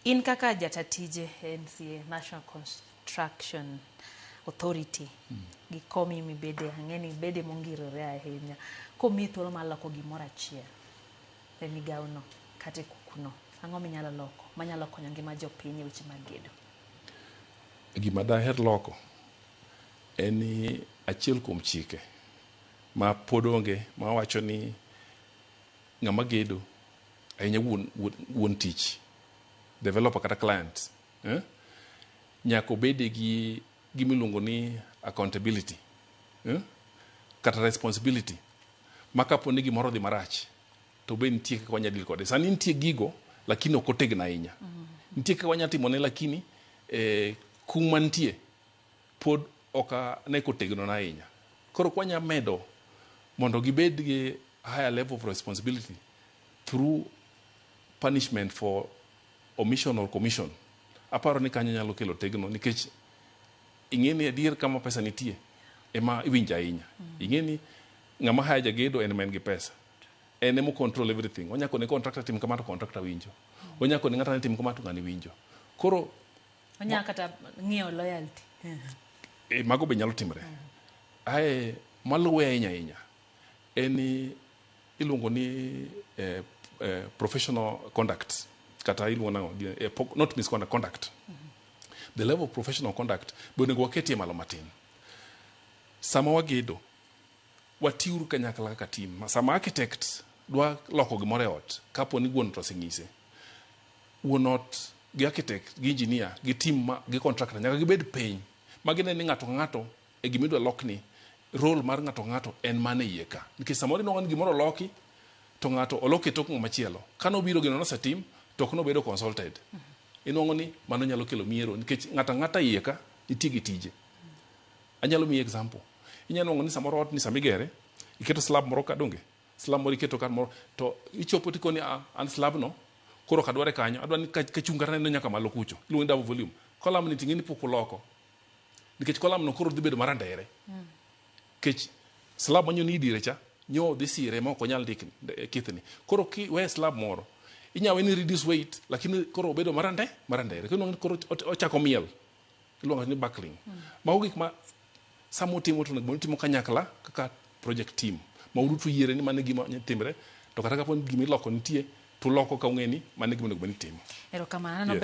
In kaka jata tije NCA, National Construction Authority, gi komi mibede, ang'e ni ibede mongirore ahinya. Komiyi thuolo mar loko gimoro achiel e migawo no kata e kuku no, ang'o minyalo loko manyalo konyo ngima jopiny e weche mag gedo? Gima daher loko en ni achiel kuom chike ma pod onge mawacho ni ng'ama gedo ahinya wuon tich, developer kata client, eh? Nyaka obede gi gimiluongo ni accountability, eh? Kata responsibility ma kapo ni gimoro odhi marach to be nitie kaka wanya deal kode. Sani nitie gigo lakini ok otegno ahinya. Nitie kaka wanya timone lakini kum mantie pod ok ane kotegno na ahinya. Koro kwanya medo mondo gibed gi higher level of responsibility through punishment for omission or commission, aparo ni kanyo nyalo kelo tegno nikech ing'e ni adier kama pesa nitie ema iwinjo ahinya. Ing'e ni ng'ama haya jagedo en ma en gi pesa, en emo control everything. Onya kone contractor tim kama to contractor winjo, onya kone ng'ato ni tim kama to ng'ani winjo. Koro Onya kata ng'iewo loyalty. E, mago be nyalo timre. Ae maluwe ahinya ahinya en ni iluongo ni professional conduct kata iluongo nang'o, not misconduct, conduct. The level of professional conduct be onego waketie malo matin. Sama wagedo, watiuru kanyakla kaka team. Sama architect dwa loko gimoro e ot, kapo ni wuon ot oseng'ise, wuon ot gi architect gi engineer gi team ma, gi contractor nyaka gibed piny ma gine ni ng'ato ka ng'ato e gimidwa lokni, role mar ng'ato ka ng'ato en mane iye ka. Nikech samoro inwang'o ni gimoro oloki to ng'ato oloki e tok ng'ama chielo. Kanobiro gino nosetim to ok nobedo consulted. Inwang'o ni mano nyalo kelo miero nikech ng'ato ang'ata iye ka nitie gi tije. Anyalo miyi example. Inyalo nwang'o ni samoro ot ni sama igere, iketo slab moro ka donge? Slab moro iketo kar moro to ichopo tikoni a an slab no koro ok adware kanyo, adwa ni kachung' kata neno nyaka malo kucho. Iluongo ni double volume. Column ni ting'e ni pok uloko. Nikech column no koro dhi bedo marandere. Nikech slab manyo ni diere cha nyo dhi sire ma ok onyal dikni kithni. Koro kiwe slab moro inya we ni reduce weight lakini koro obedo marandere. Koro koro ochako miel. Iluongo ni buckling. Mago gik ma sama utimo to onego utimo kanyakla kaka project team. Ma uduto uyiere ni mano e gima timre to kata kapo ni gima iloko nitie tuloko ka ung'e ni mano e gima onego bed ni itimo. Erokamano. Yes.